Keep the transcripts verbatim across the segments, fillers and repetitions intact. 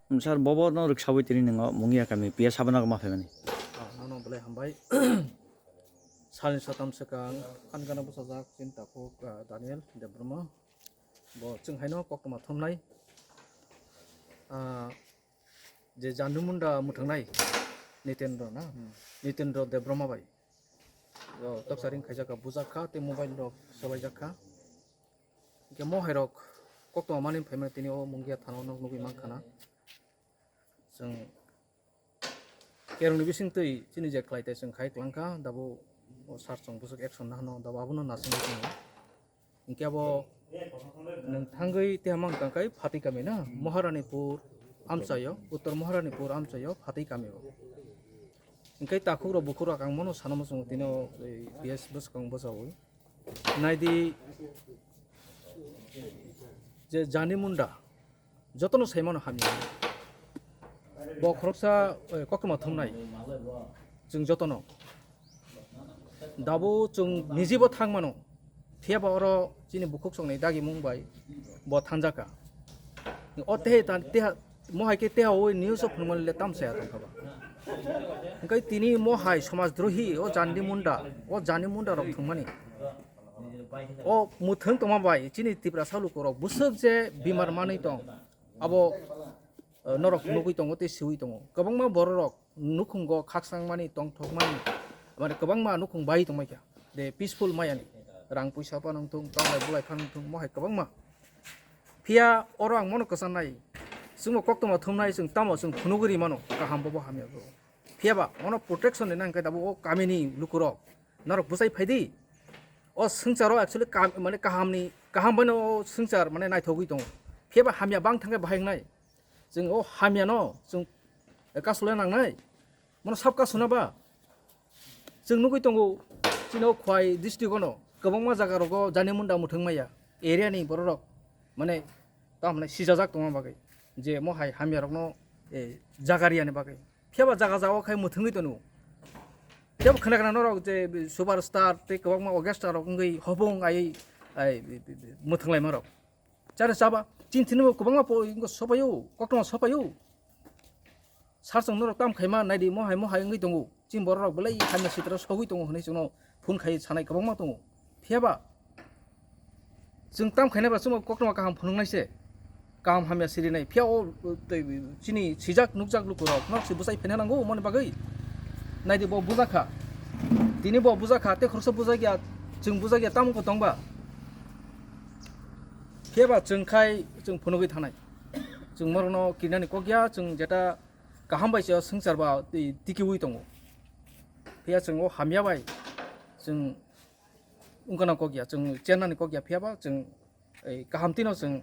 Sir, bobo no rwksawi tini nwngo Mungia kami P S Habana ma phaimani. Ah, nono belai hambai. Salni satam swkang, ani gana bwsajak chini takhuk, ah, Daniel Debbarma. Bo chwng haino koktwma thumnai. Ah, je Jani Munda mwthwngnai Nitendra na? Hmm. Nitendra Debbarma bai. Yo, toksa ring khaijak kha, bujak kha, tei mobile rok swbaijak kha. Hingke mo hai rok koktwma mani phaimani tini o Mungia thana o nog nugwi mankha na. Chwng kerongni bisingtwi chini je khlai tai chwng khai kwlangkha, dabo o sir chwng bwswk action nahano, dabo abono nasingwi tongo. Hingke abo nwng thangwi teha mankha khe Phatwi kami na, Maharanipur amchaio, Uttor Maharanipur amchaio Phatwi kami o. Hingke takhukrok bukhukrok ang mono sana muchungo tini o, ei, P S bwskang bwchaui. Naidi je Jani Munda, jotono saimano hamya. Bo khoroksa, eh, koktwma thumnai. Chwng jotono. Dabo chwng nijibo thangmano. Phiyaba oro chini bukhuk songni dagimung bai bo thanjaka. O tehe ta-, teha, mo hai khe teha o news o phunukmani le tam saya tongkha ba. Hingke tini mo hai somaj drohi o Jani Munda, o Jani Munda rok thwngmani. O mwthwng tongma bai chini Tiprasa lukurok bwswk je bimar manwi tong, abo, eh, norok nugwi tongo tei siui tongo. Kwbangma bororok nukhungo khakchangmani, tongthokmani, mane kwbangma nukhung bai tongmai kha. De peaceful mayani, rang puisa phano wngthung, tanglai bulai phano wngthung, mo hai kwbangma. Phiya oro ang mono kwchanai, chwngbo koktwma thumnai, chwng tamo chwng phunugwi rimano, kaham bobo hamya bo. Phiyaba ono protection ni nang khe dabo o kamini lukurok norok bwchai phaidi. O swngcharo actually kam-, mane kahamni, kaham baino o swngchar mane naithogwi tongo. Phiyaba hamya bang thangkhe bahai wngnai. Chwng o hamyano chwng kasulai nangnai. Mono sab kasuna ba. Chwng nugwi tongo, chini o Khwai district ono kwbangma jaga rogo Jani Munda mwthwng maya. Area ni bororok mane tamni sijajak tongma bagwi. Je mo hai hamya rokno, eh, jaga riyani bagwi. Phiyaba jaga jagao khai mwthwngwi tono. Phiyaba khna khna norok je superstar tei kwbangma orchestra rok wngwi hobong ai, ai, mwthwnglaima rok. Chare chaba, chini thani bo kwbangma po-, wngkha sopaio, koktwma sopaio. Sir chwng norok tam khaima naidi, mo hai mo hai wngwi tongo. Chini borok rok belai hamya sitra sogwi tongo hwnwi chwngno phone khai sanai kwbangma tongo. Phiyaba chwng tam khainai ba chwngno koktwma kaham phunuknai se. Kaham hamya sirinai. Phiya o, o, tei chini sijak nukjak lukurok nok se bwchai phaina nango moni bagwi. Naidi bo bujakha. Tini bo bujakha, tei khoroksa bujakya, chwng bujakya tamo wngkha tongba. Phiya ba chwng khai chwng phunugwi thanai. Chwng morokno kirinani kok ya, chwng jeta kaham bai se swngchar ba twi tikiui tongo. Phiya chwng o hamya bai chwng wngkana kok ya, chwng chennani kok ya, phiya ba chwng ei kaham tino chwng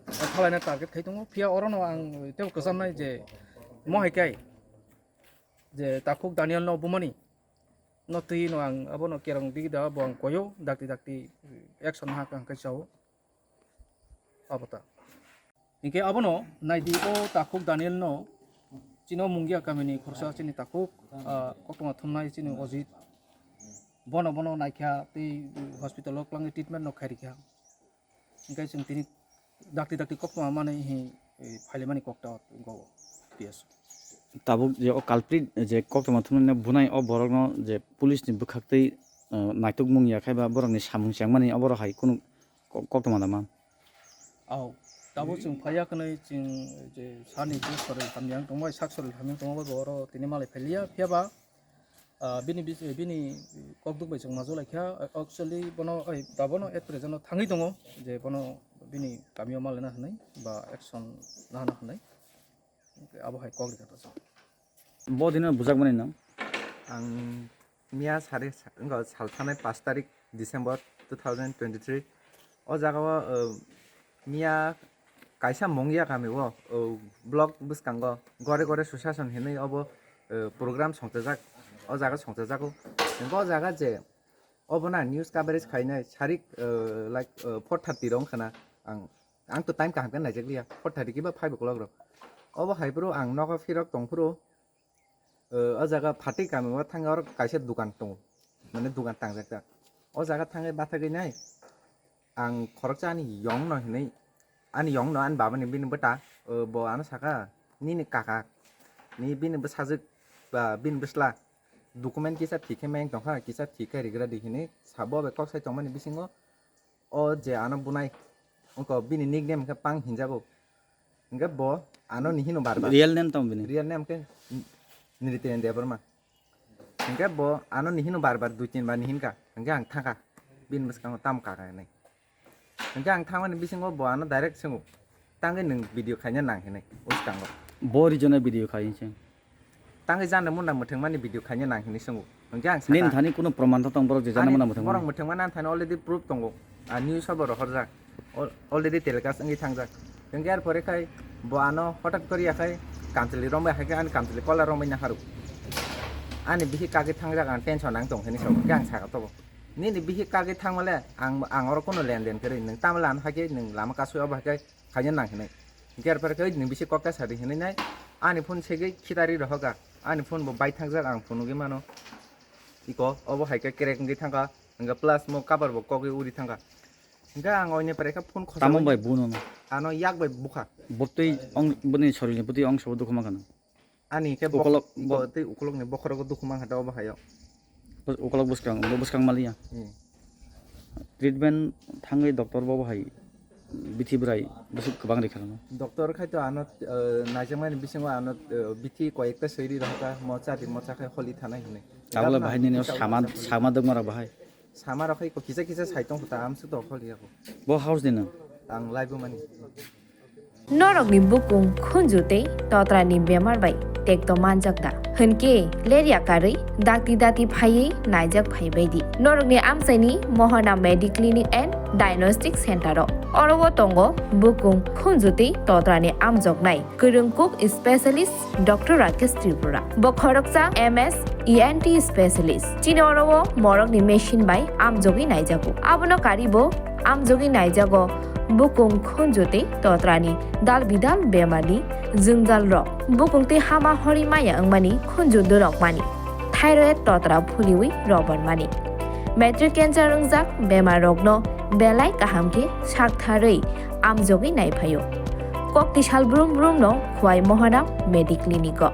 thalaina target khai tongo. Phiya orono ang tebo kwchamnai je mo hai kai je takhuk Daniel no bumani no twi no ang abono kerong digi da bo ang koyo dakti dakti action ha kang kai chao. Abo ta. Hinkhe abono naidi o takhuk Daniel no chini o Mungia kamini khorsa chini takhuk, ah, koktwma thumnai chini Ojit. Bono, bono naikha tei hospital o kwlangwi treatment no khairikha. Hinkhe chwng tini dakti dakti koktwma manwi hi, eh, phailaimani kokta go P S. Tabuk je o culprit je koktwma thumnai bunai o borokno je police ni bwkhaktwi, eh, naitukmung ya khai ba borokni samung chengmani oborok hai kunu ko-, koktwma da man. Au, tabuk chwng phaiya kwnwi chwng je sani je soril hamyang tongbai, sak soril hamyang tongbai bo oro tini malai phailiya, phiya ba, ah, bini bis-, bini kokduk bai chwng majok laikha, actually bono, oi, dabono at present o thangwi tongo je bono bini kamio malaina hwnwi ba action nahana hwnwi. Abo hai kok rikha ta. Bo dino bujakmani nang? Ang miya sari sa-, wngkha sal thanai pash tarik December two thousand twenty-three. O jaga o, uh, miya kaisa Mungia kami o, uh, block bwskango gore gore Susashan hinwi obo, uh, program songchajak. O jaga songchajago. Hingke o jaga je obo na news coverage khainai sarik, uh, like, uh, four thirty rok wngkha na ang Ang to time kaham khe naijakliya, four thirty kiba five o'clock rok. Obo hai phuru ang nogo phirok tong phuru, eh, o jaga Phatwi kami o thang oro kaisa dukan tongo, mane dukan tangjak jak. O jaga thangwi bathagwi nai, ang khoroksa ani yong no hinwi, ani yong no ani baba ni bini bwta, eh, bo ano saka, nini kaka, ni bini bwsajwk ba bini bwsla document kisa thik khe meng tongkha, kisa thik khe rigra di hinwi sabo bai kok sai tongmani bisingo o je ano bunai wngkha bini nickname khe Pang hinjago. Hingkhe bo ano ni hino bar bar. Real name tamo bini? Real name khe Niriten Debbarma. Hingkhe bo ano ni hino bar bar dui tin bar ni hinka. Hingkhe ang thangkha. Bini bwskango tamo kaka hinwi. Hingkhe ang thangmani bisingo bo ano direct swngo. Tangwi nwng video khaina nang hinwi bwskango. Bo rijona video khai hinwi se. Tangwi jana muna mwthangmani video khaina nang hinwi swngo. Hingkhe ang sakha. Nini thani kuno proman tong borok je jana muna mwthangmani? Borok mwthangmani ang thani already proof tongo. A news o bo rohorjak. Al-, already telecast wngwi thangjak. Hingkhe er pore khai bo ano hotat kori ya khai kamchwlwi rombai hai khe ani kamchwlwi kola rombai naharu. Ani bihik kagwi thangjak ang tension ang tong hinwi sabo. Hingkhe ang sakha tobo. Nini bihik kagwi thangmale ang, ang oro kuno lenden kwrwi. Nwng tamo lama hai khe nwng lama kasui obo hai khe khaina nang hinwi. Hingkhe er pore khai nwng bisi kok ta sadi hinwi nai. Ani phone segwi khitari rohoka. Ani phone bo bai thangjak ang phunugwi mano. Iko obo hai khe crack wngwi thangkha. Hingkhe plus mo cover bo kokgwi uri thangkha. Hingkhe ang oini pore khe phone khosa. Tamo bai buno no? Ano yak bai bukha. Botwi ong, boni sorilni botwi ong sobo dukhu mankha no? Ani khe bok-, ukolok, iko bo- tei ukolokni bokhorogo dukhu mankha da obo hayo. Bos-, ukolok bwskang, bo bwskang maliya. Hmm. Treatment thangwi doctor bo hai bithi bwrai bwswk kwbang rikha no? Doctor khai to ano, eh, naijakmani bisingo ano, eh, bithi koyekta swi ri rohorkha, mocha di mocha khai holi thanai hinwi. Tabole bahai nini sama, sama dwkma rok bahai. Sama rok hai ko kisa kisa sai tong kho ta, amsuk to holi ya ko. Bo house ni no? Ang laibu mani. Norokni bukung khunju tei totrani bemar bai tekto manjak da? Hwnkhe lerya karwi dakti dati phaiwi naijak phaibai di norokni amchaini Mohana Mediclinic and Diagnostic Center o. Oro o tongo bukung khunju tei totrani amjoknai kwrwng kuk specialist Doctor Rakesh Tripura. Bo khoroksa M S E N T specialist. Chini oro o morokni machine bai amjogwi naijago. Abono karibo amjogwi naijago bukung khunju tei totrani dal bidal bemarni jwngjal rok. Bukung tei hama hori maya wngmani khunju dorok mani. Thyroid totra phuliwi robar mani. Matric cancer wngjak bemar rokno belai kaham khe saktharwi amjogwi naiphaio. Kokti sal brum brum no Khwai Mohana Mediclinic o.